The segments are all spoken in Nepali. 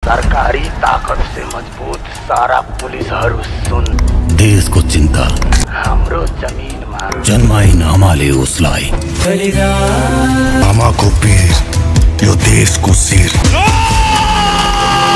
सरकारी ताकत से मजबूत सारा पुलिसहरु सुन। देशको चिन्ता हाम्रो जमिनमा जन्माइन आमाले उसलाई। आमाको पीर यो देशको शिर।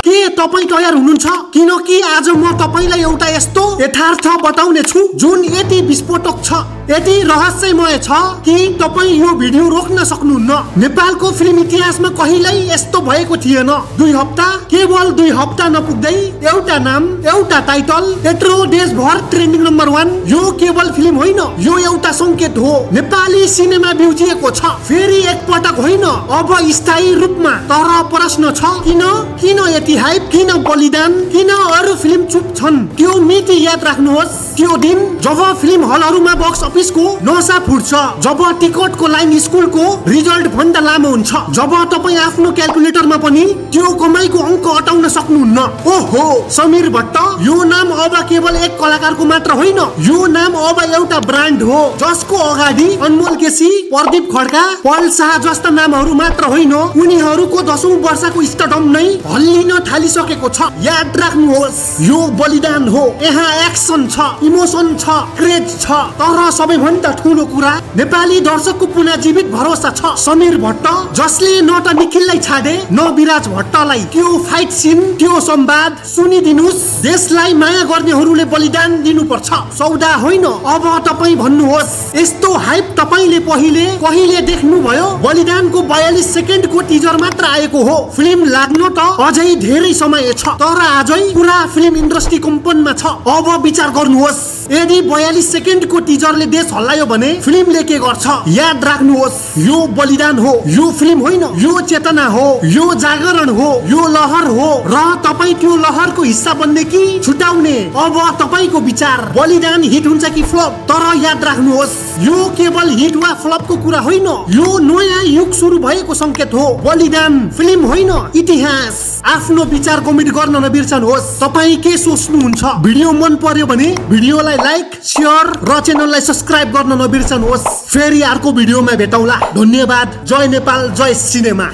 के तपाई तयार हुनुहुन्छ? किनकि आज म तपाईलाई एउटा यस्तो यथार्थ बताउने छु जुन यति विस्फोटक छ, यति रहस्यमय छ कि तपाई यो भिडियो रोक्न सक्नुहुन्न। नेपालको फिल्म इतिहासमा कहिल्यै यस्तो भएको थिएन। 2 हप्ता, केवल 2 हप्ता नपुग्दै एउटा नाम, एउटा टाइटल, यत्रो देशभर ट्रेन्डिङ नम्बर 1। यो केवल फिल्म होइन, यो एउटा संकेत हो। नेपाली सिनेमा बिउजिएको छ, फेरि एकपटक होइन, अब स्थायी रूपमा। तर प्रश्न छ, किन यति हाइप, किन बलिदान, किन अरू फिल्म चुप छन्? त्यो मिति याद राख्नुहोस्, त्यो दिन जब फिल्म हलहरुमा बक्स अफिसको नसा फुट्छ, जब टिकटको लाइन स्कुलको रिजल्ट भन्दा लामो हुन्छ, जब तपाई आफ्नो क्याल्कुलेटरमा पनि त्यो कमाईको अङ्क हटाउन सक्नुहुन्न। ओहो, समीर भट्ट यो नाम अब केवल एक कलाकारको मात्र होइन, यो नाम अब एउटा ब्रान्ड हो जसको अगाडि अनमोल केसी, प्रदीप खड्का, पल शाह जस्ता नामहरू मात्र होइन, उनीहरूको 10औं वर्षको स्टारडम नै हल्लिन थालिसकेको छ। याद राख्नुहोस्, यो बलिदान हो। यहाँ एक्सन छ, इमोसन छ, क्रेज छ, तर सबैभन्दा ठूलो कुरा नेपाली दर्शकको पुनर्जीवित भरोसा छ। समीर भट्ट जसले न त निखिललाई छाडे, न विराज भट्टलाई। त्यो फाइट सिन, त्यो संवाद सुनिदिनुस्। देशलाई माया गर्नेहरूले बलिदान दिनुपर्छ, सौदा होइन। अब तपाई भन्नुहोस्, यस्तो हाइप तपाईले कहिले देख्नुभयो? बलिदानको 42 सेकेन्डको टिजर मात्र आएको हो। फिल्म लाग्न त अझै धेरै समय छ, तर आजै पुरा फिल्म इन्डस्ट्री कम्पनमा छ। अब विचार गर्नुहोस्, यदि 42 सेकेन्डको टिजरले देश हल्लायो भने फिल्मले के गर्छ? याद राख्नुहोस्, यो बलिदान हो, यो फिल्म होइन, यो चेतना हो, यो जागरण हो, यो लहर हो। र तपाई त्यो लहरको हिस्सा बन्ने कि छुटाउने? अब तपाईको विचार। बलिदान हिट हुन्छ कि फ्लप? तर याद राख्नुहोस्, यो केवल हिट वा फ्लपको कुरा होइन, यो नयाँ युग सुरु भएको संकेत हो। बलिदान फिल्म होइन, इतिहास। आफ्नो विचार कमेन्ट गर्न नबिर्सनुहोस्। तपाई के सोच्नुहुन्छ? भिडियो मन पर्यो भने भिडियोलाई लाइक, शेयर र च्यानललाई सब्स्क्राइब गर्न नबिर्सनुहोस्। फेरि अर्को भिडियोमा भेटौँला। धन्यवाद। जय नेपाल, जय सिनेमा।